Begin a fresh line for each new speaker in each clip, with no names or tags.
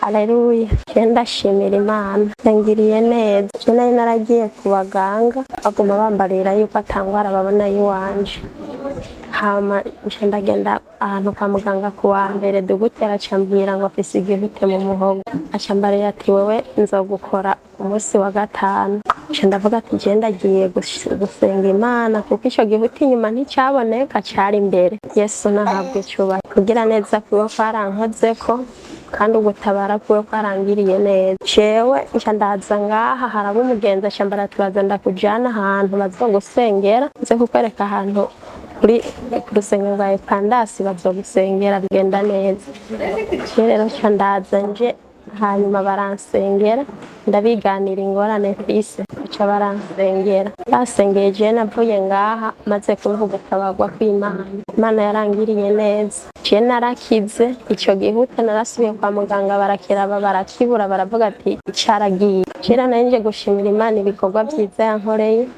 Aleluya! Je ndashimira Imana yangiriye neza. Je nari naragiye ku baganga, baguma bambarira yuko atangwara babona yiwanje. Hama nca ndagenda ahantu kwa muganga ku wa mbere, dogiteri aca ambwira ngo afise igihute mu muhogo. Aca ambarira ati: "Wewe nzogukora umunsi wa gatanu." Nca ndavuga ati: "Je ndagiye gusenga Imana," kuko ico gihute inyuma nticaboneka, cari imbere. Yesu nahabwe icubahiro, kugira neza kwiwe kwarankozeko kandi ugutabara kwiwe kwarangiriye neza. Jewe nca ndaza ngaha, haraba umugenzi aca ambara: "Turaza ndakujana ahantu bazogusengera, nze kukwereka ahantu kuri ku rusengero rwa Epandasi bazogusengera bigenda neza." Je rero nca ndaza nje, hanyuma baransengera, ndabiganira ingorane mfise, baca baransengera. Basengeye, je navuye ngaha maze kumva ugutabarwa kw'Imana. Imana yarangiriye neza, je narakize ico gihute. Narasubiye kwa muganga, barakiraba barakibura, baravuga ati caragiye. Je rero nari nje gushimira Imana ibikorwa vyiza yankoreye.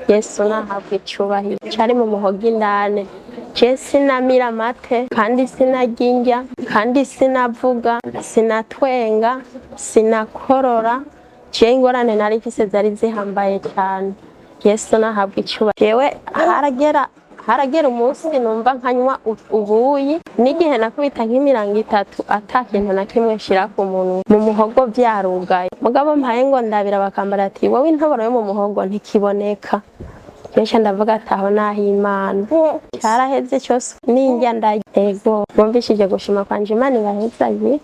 Yesu nahabwa icubahiro. Cari mu muhogo indani. Je sinamira amate, kandi sinarya indya, kandi sinavuga, sinatwenga, sinakorora. Je ingorane nari mfise zari zihambaye cyane. Yesu nahabwa icubahiro. Jewe haragera umunsi numva nkanywa ubuyi, n'igihe nakubita nk'imirango 3 ata kintu na kimwe nshira ku munwa, mu muhogo vyarugaye. Mugabo mpaye ngo ndabira, bakambara ati: "Wowe intoboro yo mu muhogo ntikiboneka." Kenshi ndavuga ati: "Aho naho Imana cyaraheze cyose, ninjya ndarya." Ego, bumvishije gushima kwanje, Imana ibahezagire.